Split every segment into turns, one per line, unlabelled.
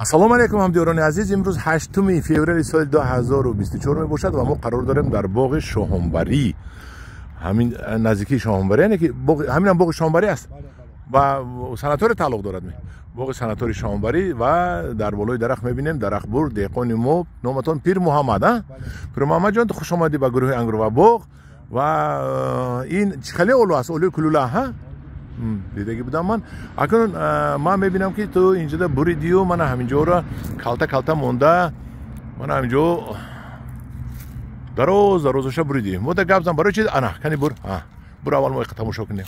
Ассалому алайкум ҳамдиёрони азиз. Имрӯз 8 феврали соли 2024 мебошад ва мо қарор дорем дар боғи Шоҳонбарӣ, ҳамин наздикии Шоҳонбарӣ, яъне ки ҳаминам боғи Шоҳонбарӣ аст ва санатория тааллуқ дорад. Боғи санатории Шоҳонбарӣ ва дар болои дарахт мебинем дарахтбур деҳқони мо, номатон Пир Муҳаммад, а? Пир Муҳаммад ҷон, хуш омадӣ ба гурӯҳи Ангур ва боғ. Ва ин чӣ хеле олу аст? Олуи кулула, ҳа? Дидагӣ будам ман. Акнун ман мебинам ки ту инҷода буридию мана ҳаминҷоро калта калта монда, мана ҳаминҷо дароз дарозаша буридӣ. Мода гап зан, барои чи? Ана кани бур, бур, аввал мо тамошо кунем.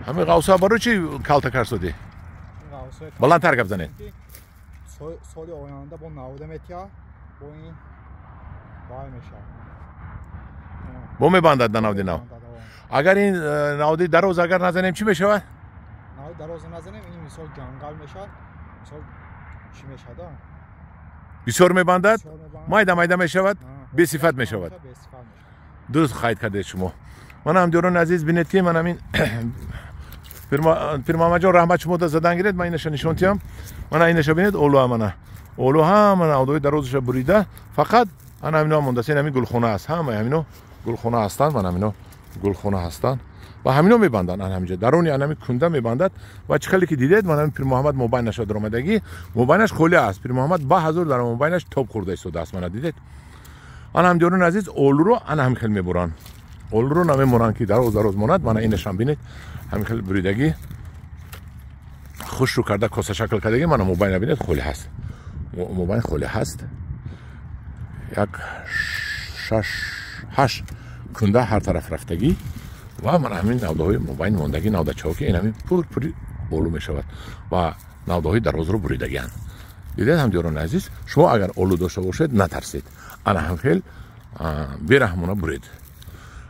Ҳамин ғавса барои чи калта карсодӣ? Баландтар гап занед.
Соли оянда бо навода метия, бо ин бай мешавад.
Бо мебандад на навди нав. Агар ин навди дароз агар назанем чӣ мешавад?
Навди дароз назанем, ин мисол ҷангал мешавад, мисол чӣ мешавад?
Бисёр мебандад, майда майда мешавад, бесифат мешавад. Дуруст қайд кардед шумо. Ман ҳамдиёрони азиз, бинед ки ман ҳамин Пирмуҳаммадҷон, раҳмат, шумо да задан гиред, ман инаша нишон тиҳам. Мана инаша бинед, олу, мана олу, ҳама навдои дарозаша бурида, фақат ана ҳамино мондааст. Ин ҳамин гулхона аст, ҳамаи ҳамино гулхона ҳастанд, мана ҳамино гулхона ҳастанд ва ҳамино мебанданд. Ана ҳаминҷа даруни ана ҳамин кунда мебандад. Ва чӣ хеле ки дидед, мана ҳамин Пирмуҳаммад мобайнаша даромадагӣ, мобайнаш холӣ аст. Пирмуҳаммад ба ҳазур дар мобайнаш тоб хӯрда истодааст. Мана дидед, ана ҳамдиёрони азиз, олуро ана ҳамин хел мебуранд. Олуро намемонанд ки дароз дароз монад. Мана инашам бинед, ҳамин хел буридагӣ, хушрӯ карда, косашакл кардагӣ. Мана мобайна бинед, холӣ ҳаст, мобайн холӣ ҳаст. Як шаш ҳашт кунда ҳар тараф рафтагӣ ва мана ҳамин навдаҳои мобайн мондагӣ, навдачаҳо ки ин ҳамин пур пури олу мешавад ва навдаҳои дарозро буридагианд. Дидед ҳамдиёрони азиз, шумо агар олу дошта бошед, натарсед, ана ҳам хел бераҳмона буред.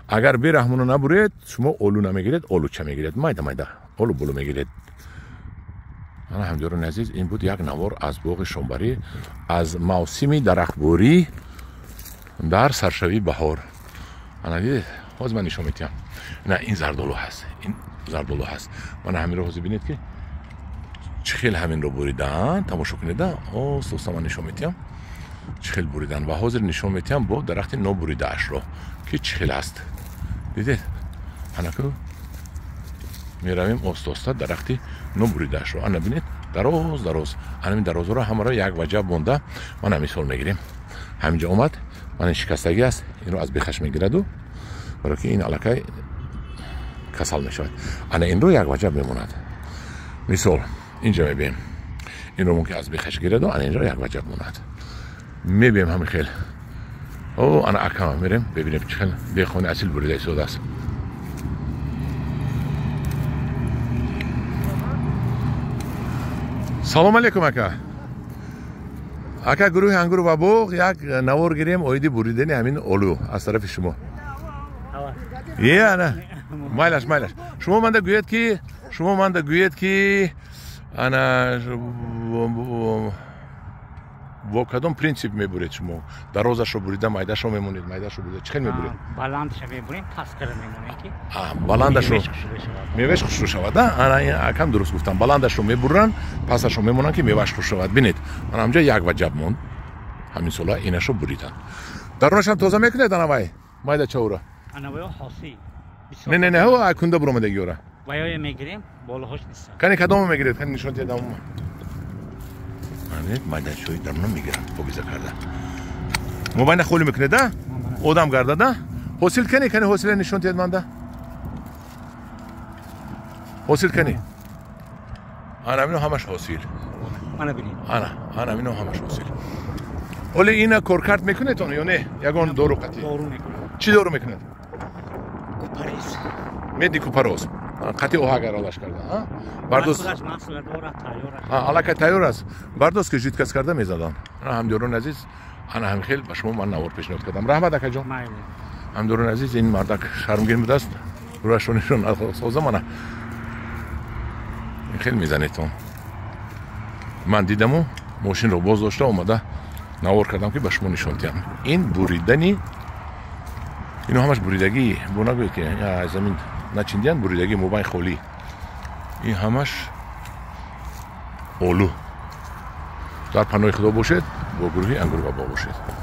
Агар бераҳмона набуред, шумо олу намегиред, олуча мегиред, майда майда олу болу мегиред. Ана ҳамдиёрони азиз, ин буд як навор аз боғи Шоҳонбарӣ, аз мавсими дарахтбурӣ дар саршавии баҳор. Ана дидед, ҳозир ман нишон медиҳам. На, ин зардолу ҳаст, ин зардолу ҳаст. Мана ҳаминро ҳозир бинед ки чӣ хел ҳаминро буридаанд, тамошо кунед. Оста оста ман нишон медиҳам чӣ хел буридан ва ҳозир нишон медиҳам бо дарахти нобуридаашро ки чӣ хел аст. Дидед, анаку меравем оста оста дарахти нобуридаашро. Ана бинед, дароз дароз, анамин дарозҳоро ҳамаро як ваҷаб монда. Мана мисол мегирем, ҳаминҷа омад, мана шикастагӣ аст, инро аз бехаш мегираду, баро ки ин аллакай касал мешавад. Ана инро як ваҷаб мемонад. Мисол инҷа мебием, инро мумкин аз бехаш гираду, ана инро як ваҷаб монад. Мебием ҳамин хел. О, ана акама мерем, бибинем чӣ хел деҳқони асил бурида истодааст. Салом алейкум, ака. Ака, гурӯҳи Ангур ва боғ як навор гирем оиди буридани ҳамин олу аз тарафи шумо. Е, ана майлаш, майлаш. Шумо манда гӯед ки, шумо манда гӯед ки ана бо кадом принсип мебуред шумо? Дарозашро бурида майдашро мемонед, майдашро бурида чӣ хел мебуред?
Баландашро мебурем, пасттара мемонем ки
баландашро мевааш хушрӯ шавад. Ана акам дуруст гуфтам, баландашро мебуранд, пасашро мемонанд ки мевааш хуш шавад. Бинед, ана ҳамҷа як ваҷаб монд. Ҳамин сола инашро буриданд. Дарунашам тоза мекунед ана вай майдачаора?
Ана вай ҳосил.
Не, не, не, ҳо кунда буромадагиёра.
Вайоя мегирем, болоҳош нест.
Кани кадомо мегиред? Кани нишон диҳед аммо. Майданчои даруна мегиранд, покиза карда. Мобайна холӣ мекунед, а? Одам гардад, а? Ҳосил кани, кани ҳосила нишон диҳед манда. Ҳосил кани. Ана мино ҳамаш ҳосил.
Ана бинед.
Ана, ана мино ҳамаш ҳосил. Оле ина коркард мекунед он ё не? Ягон дору қатӣ?
Дору мекунад.
Чӣ дору мекунад?
Купарез.
Меди купароз. Қатъи оҳак аралаш карда. Бардоз аллакай тайёр аст. Бардоз ки жидкаст карда мезаданд. Ҳамдиёрони азиз, ана ҳамин хел ба шумо ман навор пешниҳод кардам. Раҳмат, акаҷон. Ҳамдиёрони азиз, ин мардак шармгин будааст, рӯяшро нишон созам. Ана ин хел мезанедтон. Ман дидаму мошинро боз дошта омада Навор кардам, ки ба шумо нишон диҳам. Ин буридани, ино ҳамаш буридагӣ. Бо нагӯед, ки замин начиндиян, буридагӣ, мобайн холӣ. Ин ҳамаш олу. Дар паноҳи Худо бошед, бо гурӯҳи Ангур ва боғ бошед.